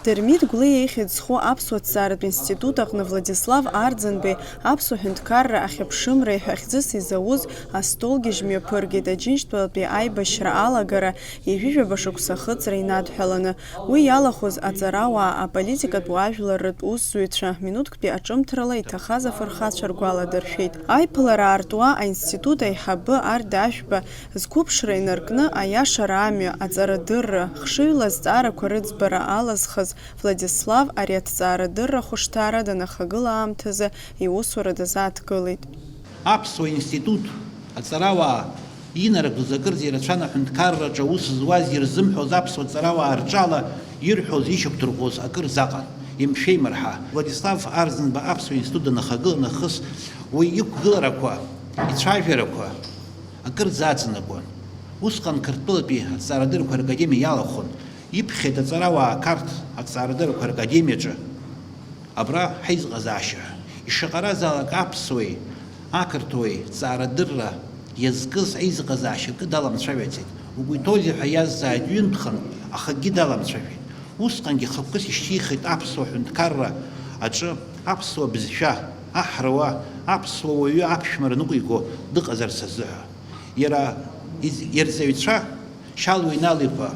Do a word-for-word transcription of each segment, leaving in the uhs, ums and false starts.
Дырмит Гәлиа ихьӡ зху аԥсуа ҭҵааратә институт аҟны Владислав Арӡынбеи аԥсуа ҳәынҭқарра ахьыԥшымреи ҳәа хьӡыс изауз астолгьежь мҩаԥыргеит Аџьынџьтәылатәи аибашьра алагара ҩажәижәаба шықәса ахыҵра инадҳәаланы. Уи иалахәыз аҵарауаа, аполитикатә уаажәларратә усзуҩцәа, минуҭктәи аҿымҭрала иҭахаз афырхацәа ргәаладыршәеит. Аиԥылара аартуа аинститут аиҳабы Арда Ашәба зқәыԥшра инаркны аиашара амҩа, аҵарадырра, хшыҩла азҵаарақәа рыӡбара алазхыз Владислав ари аҭҵаарадырра ахәышҭаара данахагыла аамҭазы иусура дазааҭгылеит. Аԥсуа институт аҵарауаа инарыгӡоз акырӡа ирацәан аҳәынҭқарраҿы аус зуаз ирзымҳәоз аԥсуа ҵарауаа рҿала ирҳәоз, ишьақәдырӷәӷәоз акырӡа аҟан, имшәеимырҳа. Владислав Арӡынба Аԥсуа институт данахагыла нахыс уи иқәгыларақәа, ицәажәарақәа акырӡа аҵанакуан. Усҟан Қырҭтәылатәи аҭҵаарадыррақәа ракадемиа иалахәын, иԥхьеит аҵарауаа Қарҭ аҭҵаарадыррақәа ракадемиаҿы. Абра ҳаизыҟазаашьа ҳәа, ишаҟаразаалак аԥсуеи ақырҭуеи ҵаарадырра иазкыз аизыҟазаашьа акы даламцәажәаӡеит. Угәы иҭоузеи ҳәа иазҵааит ҩынтә-хынтә, аха акгьы даламцәажәеит. Усҟангьы хықәкыс ишьҭихит аԥсуа ҳәынҭқарра аҿы аԥсуа бызшәа, аҳ-руа, аԥсуа уаҩы аԥшәмара ныҟәиго дыҟазарц азыҳәа. Иара из-, ирҵаҩцәа Шьалуа Инал-иԥа,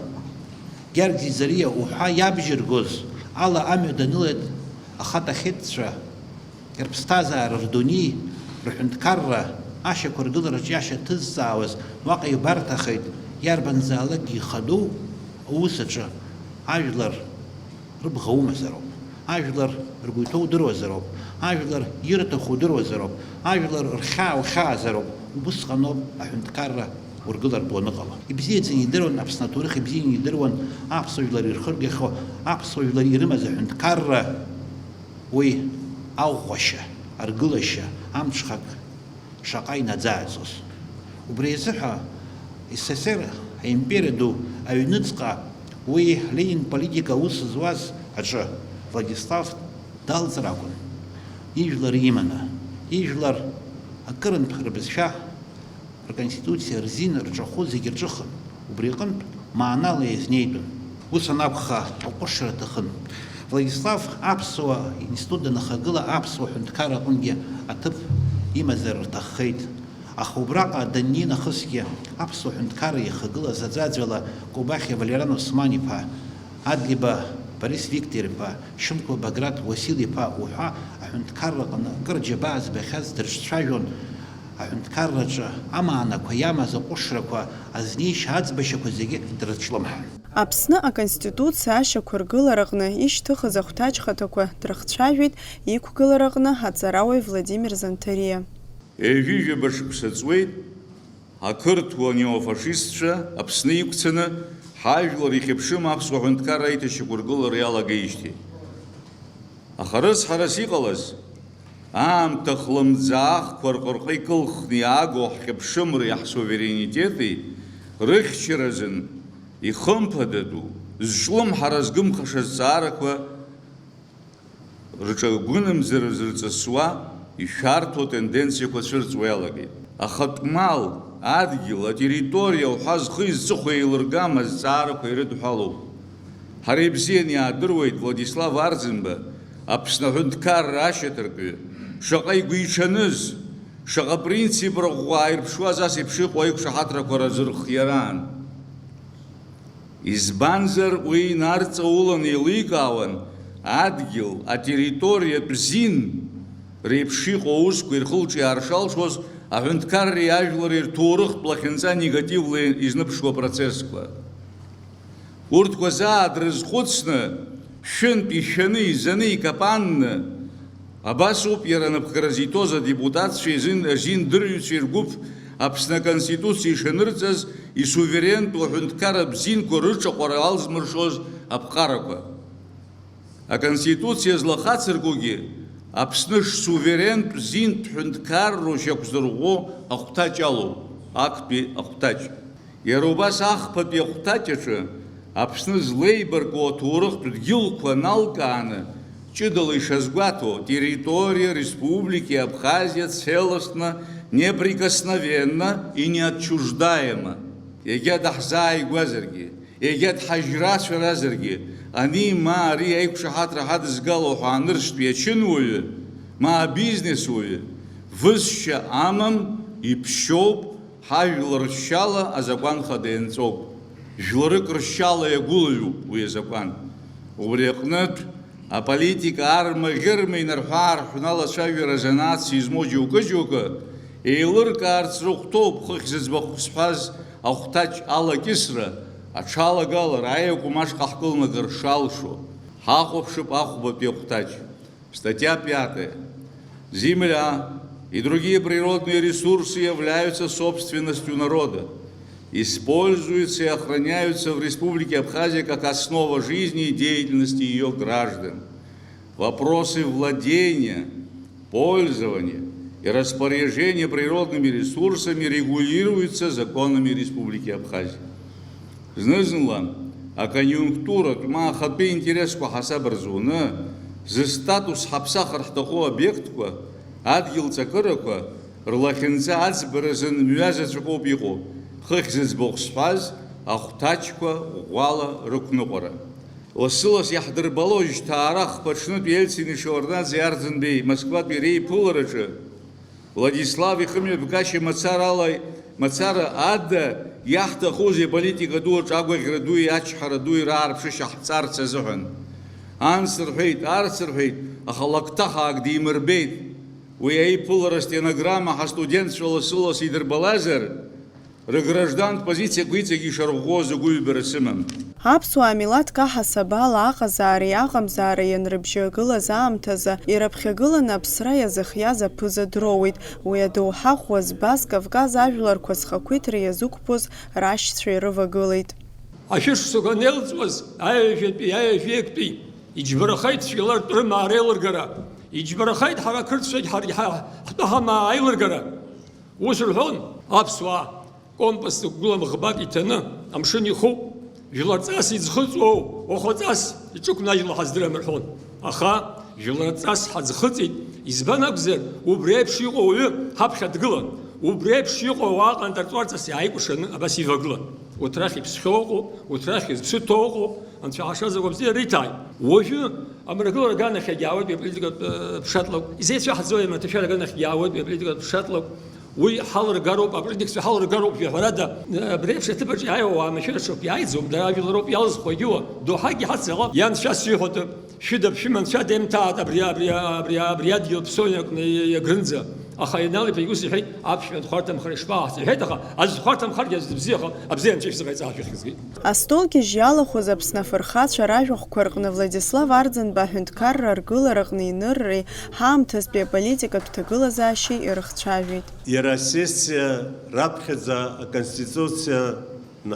Гьаргь Зизариа уҳәа иабжьыргоз ала амҩа данылеит ахаҭа хьыӡцәа, рыԥсҭазаара, рдунеи, рҳәынҭқарра ашьақәыргылараҿ иашьа ҭызҵаауаз уаҟа ибарҭахеит, иарбанзаалакгьы ихадоу аус аҿы ажәлар рыбӷа умазароуп, ажәлар ргәы иҭоу удыруазароуп, ажәлар ирҭаху удыруазароуп, ажәлар рхьаа ухьаазароуп, убысҟаноуп аҳәынҭқарра ургылартә уаныҟало. Ибзиаӡаны идыруан Аԥсны аҭоурых, ибзианы идыруан аԥсуа жәлар ирхыргахьоу, аԥсуа жәлар ирымаз аҳәынҭқарра, уи аӷәӷәашьа, аргылашьа, амҽхак шаҟа инаӡааӡоз. Убри азыҳәа С С С Р аимпериа ду аҩныҵҟа уи Ленин политика аус зуаз аҿы Владислав далҵыр акәын, ижәлар иманы, ижәлар акырынтә рбызшәа, рконституциа рзин рҿахәы зегьы рҿыхын, убри аҟынтә маанала иазнеитәын. Ус анакәха, аҟәышра аҭахын. Владислав аԥсуа институт данахагыла аԥсуа ҳәынҭқарра аҟынгьы аҭыԥ имазар рҭаххеит. Аха убраҟа даннеи нахысгьы аԥсуа ҳәынҭқарра иахагылаз аӡәаӡәала Кобахьиа Валериан Осман-иԥа, Адлеиба Борис Виктор-иԥа, Шьынқәба Баграт Уасил-иԥа уҳәа аҳәынҭқарраҟны акыр џьабаа збахьаз дрыҿцәажәон, аҳәынҭқарраҿы амаанақәа иамаз аҟәышрақәа азнеишьа аӡбашьақәа зегьы дрызҿлымҳан. Аԥсны Аконституциа ашьақәыргылараҟны ишьҭыхыз ахәҭаҷ хаҭақәа дрыхцәажәеит иқәгылараҟны аҵарауаҩ Владимир Занҭариа. Ҩажәижәаба шықәса ҵуеит, ақырҭуа неофашистцәа Аԥсны иқәцаны, ҳажәлар ихьыԥшым аԥсуа ҳәынҭқарра аиҭашьақәыргылара иалагеижьҭеи. Аха рыцҳарас иҟалаз, аамҭа хлымӡаахқәа рҟырҟы икылхны иаагоу ҳхьыԥшымреи ҳсуверенитети рыхьчаразын ихымԥадатәу, зҿлымҳара згымхаша зҵаарақәа рҿагәынамӡара зырҵысуа, ишәарҭоу атенденциақәа цәырҵуа иалагеит. Ахатә мал, адгьыл, атерриториа уҳәа зхи зҵыхәеи еилыргам азҵаарақәа ирыдҳәалоуп. Ҳара ибзианы иаадыруеит Владислав Арӡынба, Аԥсны аҳәынҭқарра ашьаҭаркҩы, шаҟа игәиҽаныз, шаҟа принцип рыӷәӷәа ааирԥшуаз ас еиԥш иҟоу аиқәшаҳаҭрақәа рзырхиараан. Избанзар, уи инарҵаулан еиликаауан адгьыл, атерриториатә зин реиԥш иҟоу аусқәа ирхылҿиаар шалшоз, аҳәынҭқарреи ажәлари рҭоурыхтә лахьынҵа негативла изныԥшуа процессқәа. Урҭқәа заа дрызхәыцны, шәынтә ишәаны, изаны, икапанны, Абас ауп иара анапхгара зиҭоз адепутатцәеи азин-, азиндырҩцәеи ргәыԥ Аԥсны Аконституциа ишанырҵаз исуверентәу аҳәынҭқарратә зинқәа рыҿаҟәара алзмыршоз аԥҟарақәа. Аконституциа злахацыркугьы Аԥсны шсуверентә зинтә ҳәынҭқарроу шьақәзырӷәӷәо ахәҭаҷ алоуп, актәи ахәҭаҷ. Иара убас ахԥатәи ахәҭаҷ аҿы Аԥсны злеибарку аҭоурыхтә дгьылқәа налкааны, ҷыдала ишазгәаҭоу, территория Республики Абхазия целостна, неприкосновенна и неотчуждаема. Егьа даҳзааигәазаргьы, егьа дҳажьрацәаразаргьы, Ани ма ари аиқәшаҳаҭра ҳадызгало ҳәа анырцәтәи ачынуаҩы, ма абизнесуаҩы, высшьа амам, иԥшьоуп, ҳажәлар ршьала азакәан хада ианҵоуп. Жәларык ршьала иагәылаҩуп уи азакәан. Убри аҟнытә, аполитика арма-ӷьырма инарҳәы-аарҳәны алацәажәара азанааҭс измоу џьоукы-џьоукы еилыркаарц рыхәҭоуп хыхь зыӡбахә сҳәаз ахәҭаҷ алакьысра, аҽалагалара, аиакәым ашҟа ҳкылнагар шалшо. Ҳахәаԥшып ахәбатәи ахәҭаҷ. Статья пятая. Земля и другие природные ресурсы являются собственностью народа, используются и охраняются в Республике Абхазия как основа жизни и деятельности её граждан. Вопросы владения, пользования и распоряжения природными ресурсами регулируются законами Республики Абхазия. Зны-зынла аконъиунктуратә ма ахатәы интересқәа ҳасаб рзуны, зыстатус ҳаԥсахыр ҳҭаху обиектқәа, адгьыл ҵакырақәа рлахьынҵа аӡбаразын мҩа заҵәыкоуп иҟоу, хыхь зыӡбахә сҳәаз, ахәҭаҷқәа ӷәӷәала рықәныҟәара. Лассы-ласс иаҳдырбало ишьҭаара хԥа аҽнытә Ельцини Шеварднаӡеи Арӡынбеи Москватәи реиԥылараҿы Владислав ихымҩаԥгашьа мацарала, мацара ада иаҳҭахузеи аполитика ду аҿы агәаӷьра дуи ачҳара дуи раарԥшышьа ҳҵарц азыҳәан? Анс рҳәеит, арс рҳәеит, аха лакҭа хаак димырбеит. Уи аиԥылара астенограмма ҳастудентцәа лассы-ласс идырбалазар, рыграждантә позициақәа иҵегьы ишарӷәӷәоз агәыҩбара сымам. Аԥсуаа милаҭк аҳасабала аҟазаареи аҟамзаареи ианрыбжьагылаз аамҭазы, ирыԥхьагыланы аԥсра иазыхиаз аԥыза дроуит. Уи адоуҳа ӷәӷәа збаз Кавказ ажәларқәа зхақәиҭра иазықәԥоз рашьцәа ирывагылеит. Ашәышықәсақәа анеилҵуаз, аҩажәатәи, аҩажәеи актәи, иџьбарахеит цәгьала ртәы рымаа реилыргара, иџьбарахеит ҳара ақырҭцәагь ҳаргь ҳа-, ҳтәы ҳамаа аилыргара. Ус рҳәон аԥсуаа. Компас зықәгылам ӷбак иҭаны, амшын ихуп, жәларҵас иӡхыҵуоу, уахәаҵас иҿықәнажьло ҳаздырам рҳәон. Аха жәларҵас ҳаӡхыҵит, избан акәзар, убри еиԥш иҟоу ауаҩы ҳаԥхьа дгылан, убри еиԥш иҟоу ауаа ҟандар-ҵуарҵас иааикәыршаны абас ивагылан. Урҭ рахь иԥсхьоу ыҟоуп, урҭ рахь изԥсы ҭоу ыҟоуп, анцәа иаҳа шазакәу абзиара иҭааит. Уажәы амрагылара аганахьагьы аауеит уи аполитикатә, э, ԥшатлакә, изеицәаҳаӡои амраҭашәара аганахьгьы аауеит уи аполитикатә ԥшатлакә, Уи ҳалыргароуп, аполитикцәа ҳалыргароуп, жәаҳәарада, абри еиԥш аҭыԥаҿ иааиуа ауаа машәыршақә иааиӡом, дара ажәлароуп иалызхуагьы уа, доуҳагьы ҳаццакуам, ианцәа сиҳәоит, шәыда ԥшәыманцәа деимҭааит абри, абри, абри, абри адгьыл Ԥсониа аҟны иагрынӡа. Аха ианалиԥагь ус иҳәеит, аԥшәма дхәарҭамхар ишԥаҟаҳҵо, иҳәеит, аха аӡә дхәарҭамхаргьы аӡә дыбзиахап, абзиа анцәа ишәзыҟаиҵа ашәахьазгеит. Астолгьежь иалахәыз Аԥсны афырхацәа ражәахәқәа рҟны Владислав Арӡынба аҳәынҭқарра аргылараҟны инырреи ҳаамҭазтәи аполитикатә ҭагылазаашьеи ирыхцәажәеит. Иара асессиа раԥхьаӡа Аконституциа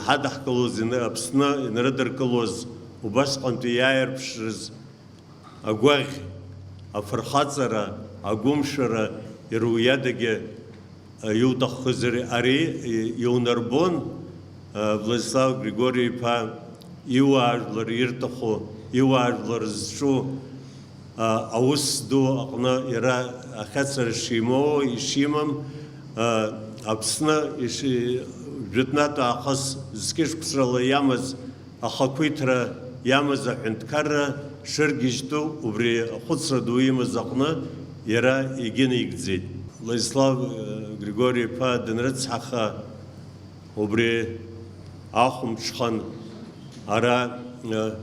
ҳадаҳкылоз ины-, Аԥсны инарыдыркылоз убасҟантәи иааирԥшрыз агәаӷь, афырхаҵара, агәымшәара иара уиадагьы, а, иуҭаххызар ари, и-, иунарбон, а, Владислав Григори-иԥа иуаажәлар ирҭаху, иуаажәлар зҿу, а, аус ду аҟны иара ахьацара шимоу, ишимам, а, Аԥсны иши-, жәытәнатә аахыс зқьышықәсрала иамаз ахақәиҭра иамаз аҳәынҭқарра шыргьежьтәу убри ахәыцра ду имаз аҟны иара егьынаигӡеит. Владислав, э, Григори-иԥа данрыцҳаха, убри ахәымҽхан ара, э,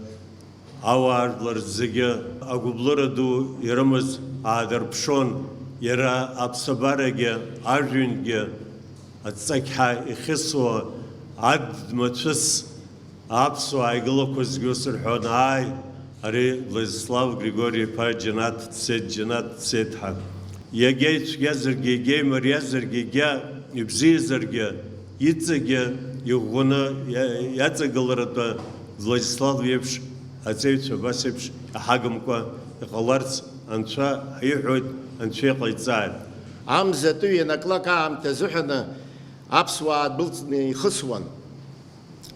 ауаажәлар зегьы агәыблыра ду ирымаз аадырԥшуан, иара аԥсабарагьы ажәҩангьы аҵақьҳа ихьысуа адмацәыс аԥсуаа ааигылақәазгьы ус рҳәон, ааи, ари Владислав Григори-иԥа џьанаҭ дцеит, џьанаҭ дцеит ҳәа. Иагьа ицәгьазаргьы, иагьа имариазаргьы, иагьа ибзиазаргьы, иҵегьы иӷәӷәаны иа-, иаҵагыларатәы Владислав иеиԥш аҵеицәа абас еиԥш иҳагымкәа иҟаларц Анцәа ҳиҳәоит, Анцәа иҟаиҵааит. Амза атәы ианаклак аамҭа азыҳәаны аԥсуаа дәылҵны ихысуан.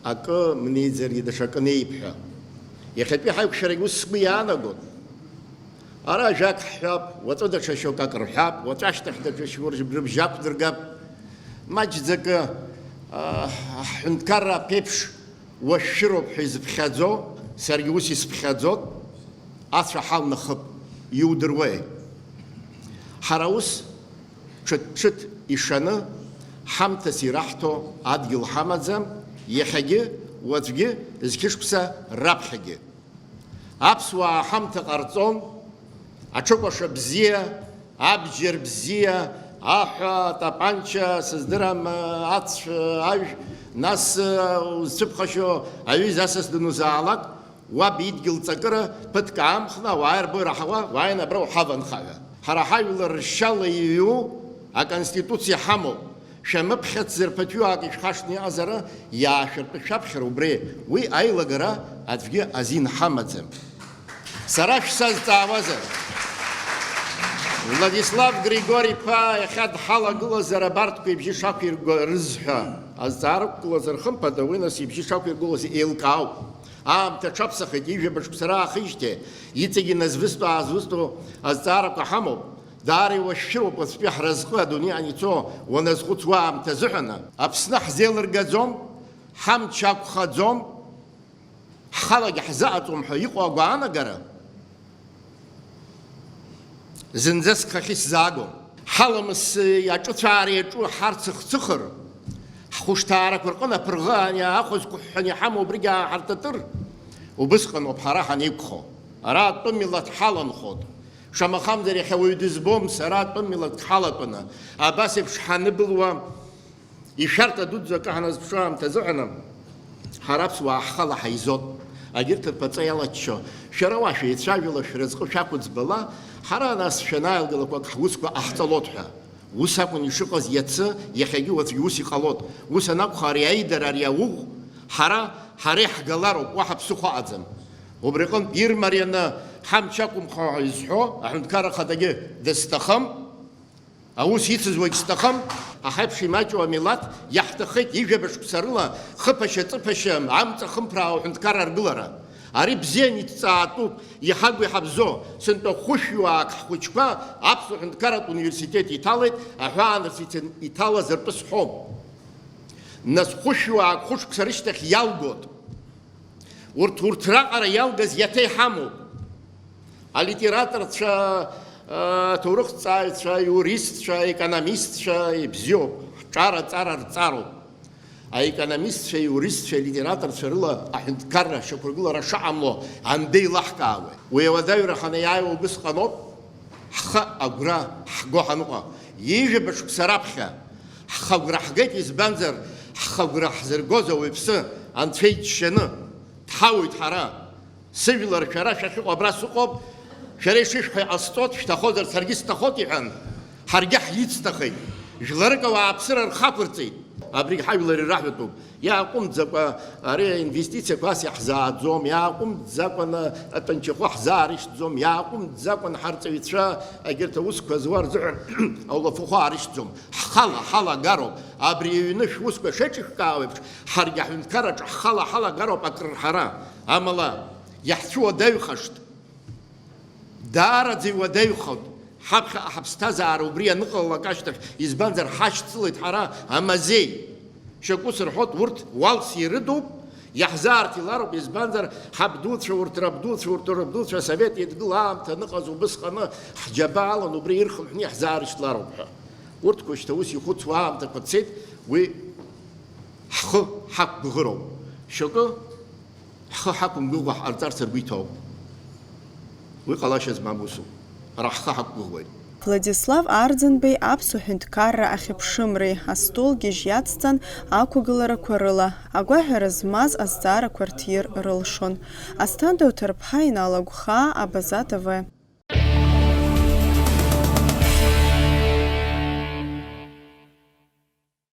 Акы мнеиӡаргьы даҽакы неип ҳәа. Иахьатәи ҳаиқәшәарагь ус сгәы иаанагон. Ара ажәак ҳҳәап, уаҵәы даҽа шьоук ак рҳәап, уаҵәы ашьҭахь даҽа шьоук рыбжьы ақәдыргап. Маҷӡакы, аа, ҳҳәынҭқарра аԥеиԥш уашәшәыроуп ҳәа изыԥхьаӡо, Саргьы ус исԥхьаӡот, ацәа ҳалнахып, иудыруеи? Ҳара ус ҽыҭ-ҽыҭ ишаны, ҳамҭас ираҳҭо адгьыл ҳамаӡам, иахьагьы, уаҵәгьы, зқьышықәса раԥхьагьы. Аԥсуаа ҳамҭа ҟарҵон, аҽыкәаша бзиа, абџьар бзиа, аҳәа, атапанча, сыздырам, ацә, ажә, нас, узцәыԥхашьо аҩыза асас данузаалак, уаб идгьыл ҵакыра ԥыҭк аамхны ауаа рбо ираҳауа, уааины абра уҳаванха ҳәа. Ҳара ҳажәлар ршьала иҩу аконституциа ҳамоуп. Шәамыԥхьац, зырԥыҭҩык ишәхашҭны иҟазар, иаашәыртәы шәаԥхьар убри, уи аилагара аӡәгьы азин ҳамаӡам. Сара шәсазҵаауазар, Владислав Григори-иԥа иахьа дҳалагылазар абарҭқәа ибжьы шақәиргоз ҳәа азҵаара ықәгылазар, хымԥада, уи нас ибжьы шақәиргылоз еилкаауп. Аамҭа аҽаԥсахит, ҩажәа шықәса раахижьҭеи, иҵегьы назвызтәу-аазвызтәу азҵаарақәа ҳамоуп. Даара иуашәшәыроуп уаҵәтәи ҳразҟы адунеи аницо уаназхәыцуа аамҭа азыҳәаны. Аԥсны ҳзеилыргаӡом, ҳамч ақәхаӡом, ҳхалагьы ҳзаҟаҵом ҳәа иҟоу агәаанагара зынӡаск ҳахь исзаагом. Ҳаламыс аҿыцәаара иаҿу ҳарцыхцыхыр, ҳхәышҭаарақәа рҟын аԥырӷы ани аахәа зқәыҳәҳәаны иҳамоу убригь ааҳартытыр, убысҟаноуп ҳара ҳанеиқәхо. Ара атәым милаҭ ҳаланхот. Шамахамзар, иахьа уаҩ дызбом сара атәым милаҭк ҳалатәаны, абас еиԥш ҳаныбылуа, ишәарҭа дуӡӡа акы ҳаназԥшу аамҭазыҳәаны, ҳара аԥсуаа ҳхала ҳаизот. Агьырҭ рԥаҵа иалаччо, шәара уа шәеицәажәала, шәразҟы шәақәыӡбала, ҳара нас шәанааилгалақәак ҳусқәа ҟаҳҵалот ҳәа. Ус акәын ишыҟаз иацы, иахьагьы уаҵәгьы ус иҟалот. Ус анакәха, ари аидара, ари ауӷә, ҳара, ҳара иаҳгалароуп, уаҳа ԥсыхәа ыҟаӡам. Убри аҟынтә, ирмарианы ҳамч ақәымхо ҳәа изҳәо аҳәынҭқарра ахадагьы дысҭахым, аус ицызуагь сҭахым. Ҳа ҳаиԥш имаҷу амилаҭ иаҳҭаххеит ҩажәа шықәса рыла хыԥашьа-ҵыԥашьа амҵа хымԥраауа аҳәынҭқарра аргылара. Ари бзианы иҭҵаатәуп, иҳагу иҳабзо, сынтәа хәышәҩык ҳхәыҷқәа аԥсуа ҳәынҭқарратә университет иҭалеит, аҳәаанырцә ицан иҭалаз ртәы сҳәом. Нас хәышәҩык хәышықәса рышьҭахь иалгот. Урҭ, урҭ раҟара иалгаз иаҭа иҳамоуп. Алитераторцәа, аҭоурыхҭҵааҩцәа, аиуристцәа, аекономистцәа, ибзиоуп, ҳҿар аҵара рҵароуп. Аекономистцәа, аиуристцәа, алитераторцәа рыла аҳәынҭқарра ашьақәыргылара шаҟамло андеилаҳкаауеи? Уи ауадаҩра ҳанеиааиуа убысҟаноуп, ҳхы агәра ҳго ҳаныҟа. Ҩажәа шықәса раԥхьа ҳхы агәра ҳгеит, избанзар, ҳхы агәра ҳзыргоз ауаҩԥсы Анцәа иџьшьаны дҳауеит ҳара. Сыжәлар, шәара шәахьыҟоу абра сыҟоуп, шәара ишышәҳәо иҟасҵот, шәҭахозар саргьы сҭахот, иҳәан, ҳаргьы ҳицҭахеит. Жәларык ауааԥсыра рхы ақәырҵеит. Абригь ҳажәлар ираҳәатәуп. Иааҟәымҵӡакәа ари аинвестициақәа ас иаҳзааӡом, иааҟәымҵӡакәаны атәанчахәы ҳзаарышьҭӡом, иааҟәымҵӡакәаны ҳарҵаҩцәа егьырҭ аусқәа зуа рзыҳәан аулафахәы аарышьҭӡом. Ҳхала ҳалагароуп. Абри аҩны шәусқәа шеиҿышәкаау еиԥш, ҳаргьы аҳәынҭқарраҿы ҳхала ҳалагароуп акрырҳара. Амала, иаҳцәуадаҩхашт. Даараӡа иуадаҩхоит. Ҳаԥхьаҟа ҳаԥсҭазаара убри аныҟалалак ашьҭахь, избанзар, ҳашьцылеит ҳара амазеи. Шьоукы сырҳәоит, урҭ уалс ирыдуп, иаҳзаарҭилароуп, избанзар, ҳабдуцәа, урҭ рабдуцәа, урҭ рабдуцәа асовет еидгыла аамҭа аныҟаз убысҟаны ҳџьабаа алан убри ирхынҳәны иаҳзаарышьҭлароуп ҳәа. Урҭқәа шьҭа ус ихәыцуа аамҭақәа цеит, уи ҳхы ҳақәгәыӷыроуп. Шьоукы ҳхы ҳақәымгәыӷуа ҳҟарҵарц ргәы иҭоуп. Уи ҟалашьа змам усуп. Ҳара ҳхы ҳақәгәыӷуеит. Владислав Арӡынбеи аԥсуа ҳәынҭқарра ахьыԥшымреи астол гьежь иацҵан ақәгыларақәа рыла агәаҳәара змаз азҵаарақәа рҭир рылшон. Асҭанда Уҭарԥҳа, Инал Агәхаа, Абаза Т В.